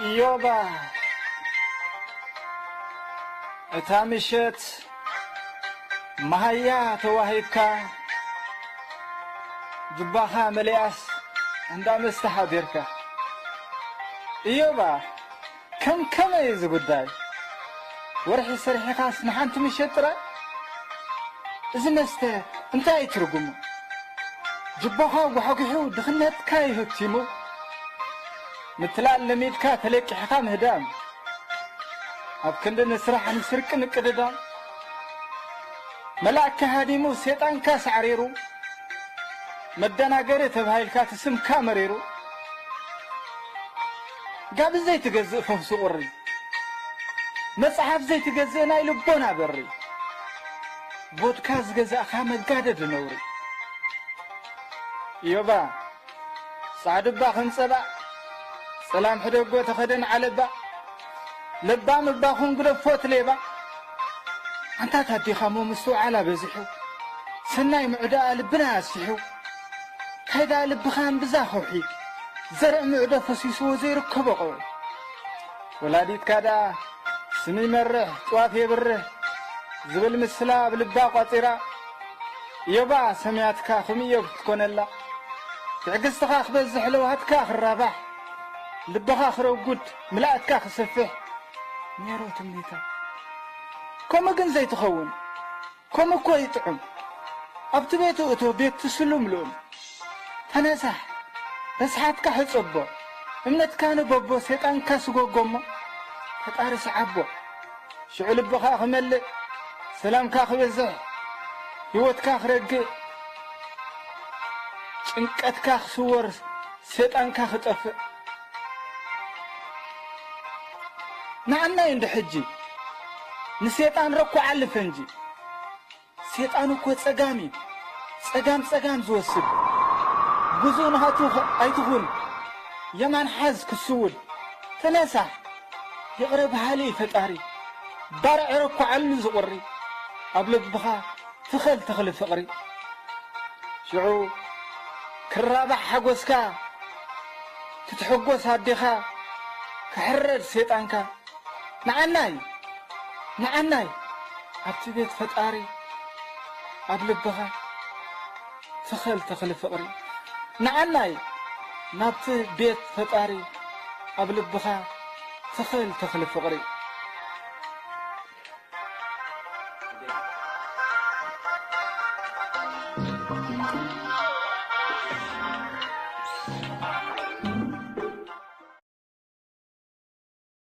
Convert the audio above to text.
ኢዮባ፣ እታ ምሸት መሃያ ተዋሂብካ፣ ጁባኻ መሊኣስ እንዳ መስተ ሓዲርካ። ኢዮባ፣ ከም ከመይ እዚ ጉዳይ? ወርሒ ሰሪሕኻስ ንሓንቲ ምሸት ጥራይ? እዚ መስተ እንታይ እዩ ትርጉሙ? ጅቦኻ ጓሕጒሑ ድኽነትካ ይህብቲሙ። ምትላል ለሚድካ ተለቂሕኻ ምህዳም። ኣብ ክንዲ ንስራሕ ንስርቂ ምቅድዳም። መላእካ ሃዲሙ ሰይጣንካ ሳዕሪሩ። መደናገሪ ተባሂልካ እቲ ስምካ መሪሩ። ጋቢ ዘይትገዝእ ፈውሲ ቁሪ። መጽሓፍ ዘይትገዝእ ናይ ልቦና በሪ። ቦድካ ዝገዛእካ መጋደዲ ነውሪ። ኢዮባ፣ ጻዕዲ እባ ከም ጸባእ፣ ጸላም ሕደጎ ተኸደን ዓለባ። ለባም እባ ኹን ግደፎ እቲ ሌባ። ኣንታ ታዲኻ እሞ ምስትውዓል ኣበዚሑ፣ ሰናይ ምዕዳኣ ልብና ኣስፊሑ። ካይዳ ልብኻ እምብዛ ከውሒ፣ ዘርኢ ምዕዶ ፈሲስዎ ዘይርከቦ ቀውዒ። ወላዲትካ ደኣ ስም ይመርሕ፣ ጥዋፍ የብርህ ዝብል ምስላ ኣብ ልባ ቋጺራ። ኢዮባ ሰምያትካ ከም ኢዮብ ክትኮነላ። ትዕግስትኻ ክበዝሕ ለውሃትካ ክራባሕ። ልብኻ ክረጉድ ምልኣትካ ክሰፍሕ። ነይሩ ትምኒታ። ከምኡ ግን ዘይትኸውን። ከምኡ እኮ ይጥዑም። ኣብቲ ቤቱ እቶ ቤት ትስሉም ልኡም። ተነሳሕ፣ ረስሓትካ ሕጸቦ። እምነትካ ንበቦ፣ ሰይጣንካ ስጎጎ እሞ፣ ፈጣሪ ስዓቦ። ሽዑ ልብኻ ክመልእ፣ ሰላምካ ክበዝሕ፣ ህይወትካ ክረግእ፣ ጭንቀትካ ክስወር፣ ሰይጣንካ ክጠፍእ። ንዓናይ እንዲ ሕጂ፣ ንሰይጣን ረኩዓሉ ፈንጂ። ሴጣን እኮ ጸጋም እዩ። ጸጋም ጸጋም ዝወስድ። ግዙእ ናቱ ኸ-፣ ኣይትኹን። የማን ሓዝ ክስውድ። ተነሳ። ይቕረ በሃሊ እዩ ፈጣሪ። ባርዕ ረኳዓሉ ዝቑሪ። ኣብ ልብኻ ትኸል ተኽሊ ፍቕሪ። ሽዑ ክራባሕ ሓጎስካ፣ ክትሕጎስ ኣዴኻ፣ ክሕረድ ሴጣንካ። ንዓናይ፣ ንዓናይ፣ ኣብቲ ቤት ፈጣሪ፣ ኣብ ልብኻ፣ ትኸል ተኽሊ ፍቕሪ። ንዓናይ፣ ናብቲ ቤት ፈጣሪ፣ ኣብ ልብኻ፣ ትኸል ተኽሊ ፍቕሪ።